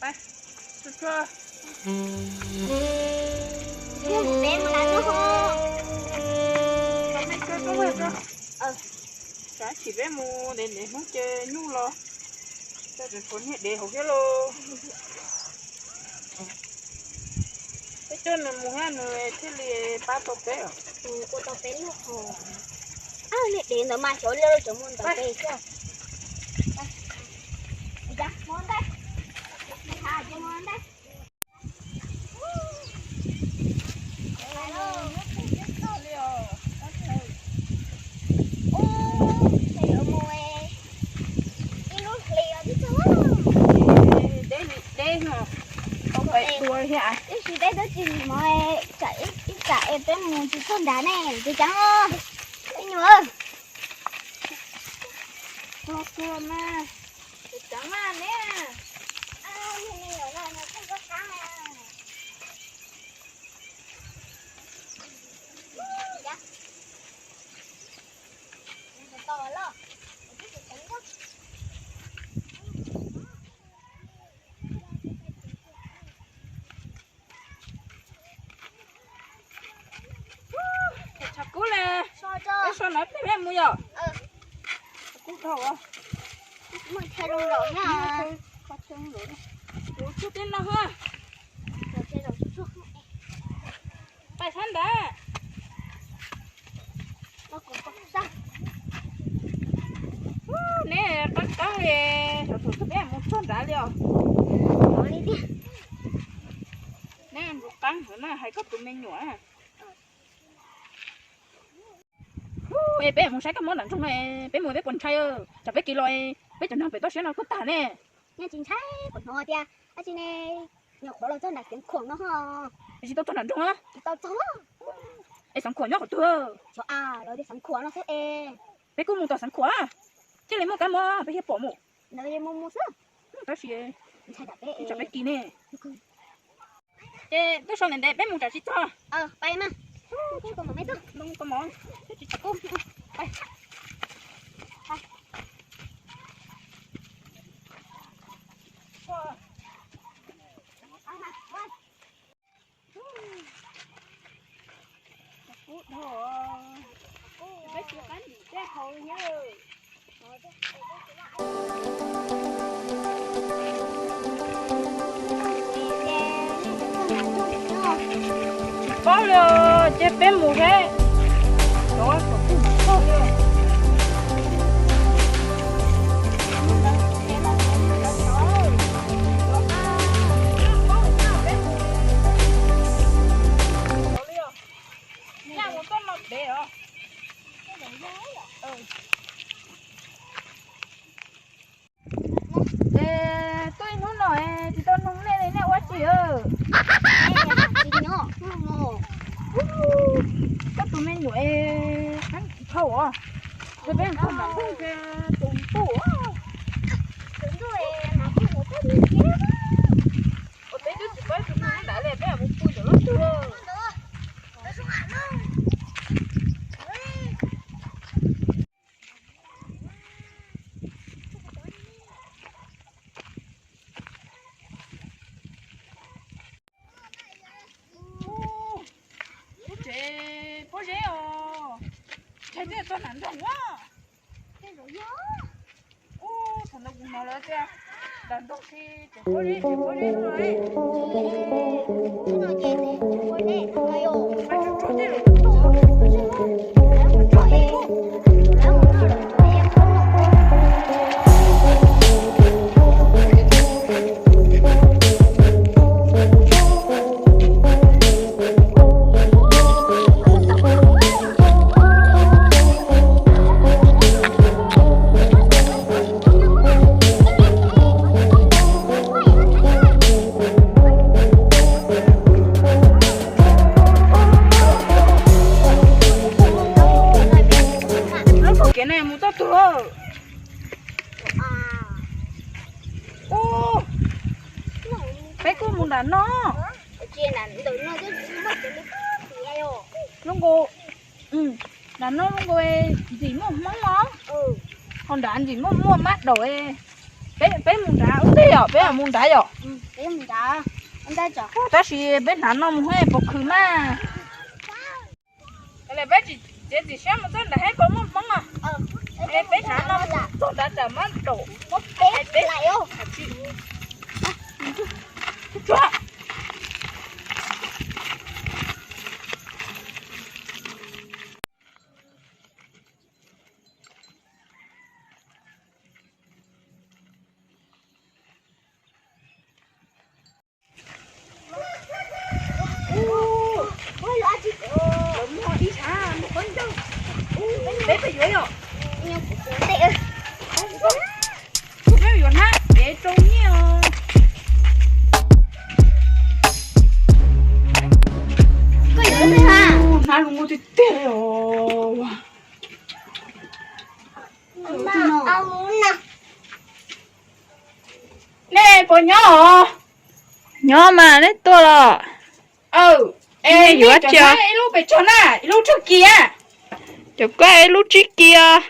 Peb mus na no. Tsam sim peb mus ntev ntev hnub ces nyuj los, tsam tseem tshuav niag dev hauv thiab lauj. Peb coj nws mus thiab nws thiaj li pab tau peb. Ua tau peb lub qhov. Niag dev ntawd mas xyov li cov mus ntawd peb xwb. Ib lub hlis os, tib tug. Deb li deb no, tau pais dua thiab. Ib sim peb twb tsis mus, tsam ib tsam es peb mus tsis txog nrad ne, tsis ceev os. Me nyuam, txog kawg mas, tsis ceev mas ne. Tshav kub le, peb so na peb mus yom. Tshav kub dhau. Kuv tsuag teb no ha. Pais sab nrad. Neb qab qab li, thaum thaum peb mus txog nrad li os. Neb npus qab heev na, hais koj tus me nyuam. Es peb mus saib kab mob nram nroog no, peb mus peb puas ntshai? Tsam peb kis los peb cov neeg pem toj siab no kuj tag ne. Yeej tsis ntshai, kuv hnov tias dab tsi ne, nyuam qhuav los txog nram Xeev Khuam no ho. Tsis tau txog nram nroog a? Tsis tau txog. Es Xeev Khuam nyob qhov twg? Xyov a, lawv tias Xeev Khuam no xwb es. Peb kuj mus tom Xeev Khuam, thiaj li muaj kab mob peb thiaj pom mus. Ntawd mus mus xwb. Tab sis ntshai tsam peb kis ne. Ces twb sau ntev ntev peb mus tsam tsis txog. Pais mas. Mus tau mov, twb tsis tsam kub. Tsis paub li os, ces peb mus seb. Ces tuaj ib hnub no tsis tau noog nej li, nej ua dab tsi? Koj tus me nyuam es qab tsis thau os. Ces peb mus txog nram nroog ces tus ntuj. Ua peb twb tsis paub tus ntuj nram li, peb mus pw ntawm lub twg. Lub tsev pob zeb os. Tshais twb txog nram nroog a. Ub, thaum ntawd kuv hnov lawv tias nram nroog tsev pob zeb, tsev pob zeb no. Lub pom kev no mus txoj twg? Ub, peb kuj mus nram no. Lub nkaus, nram no lub nkaus ntxim muaj hmoob os. Ho nrad ntxim muaj muaj mab daum. Peb, peb mus nrad ub ntej yom, peb mus nrad yom. Tab sis peb hnav no mus hab puas khwv mas. Peb txiav txim siab mus txog nram hav kaus muaj hmoov os. Peb hnav no mus txog nram tsam mab daum muab peb peb. Peb peb yuav yom. Peb yuav hnab kev rau nyiaj os. Hnab lus nkuj tiag tiag os. Nej puas nyob os? Nyob mas, nej tuaj los? Es yuav ib lub pes tsawg na, ib lub tsawg kis a? Cov koj ib lub tsib kis os.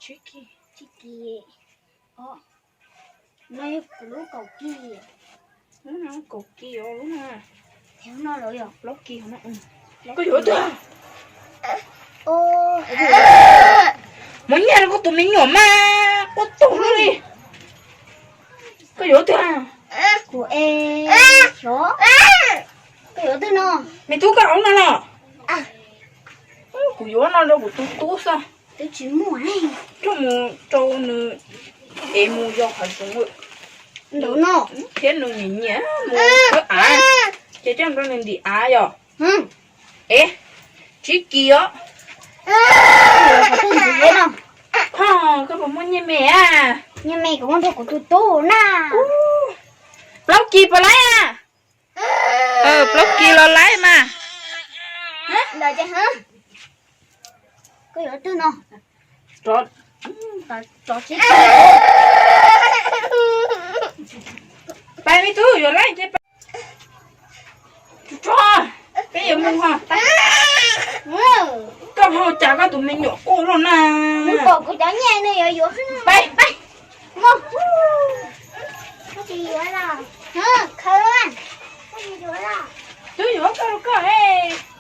Kaum kis, kaum kis, plaub kis. Koj yuav twg? Muab nyiaj rau koj tus me nyuam mas quaj tug li. Koj yuav twg? Kuv es xyov. Koj yuav twg no? Me tub, koj hauv no los? Kuv yuav no rau kuv tus tub xwb. Twb tsis muaj. Coj mus rau nws es mus yos hav zoov lawm. Ntawm no thiab nws nyiam nyiam mus khawb av, ces coj mus rau nws ntim av yom. Es tsib kis os. Koj puas muaj nyiaj me a? Nyiaj me kuv muab rau kuv tus tub na. Plaub kis puas laib a? Plaub kis los laib mas. Koj yuav twg no? Pais me tub, yuav laib ces pais. Peb yuav mus os. Koj ho cas koj tus me nyuam quaj luaj na. Pais, pais. Twb yuav koj rau koj es.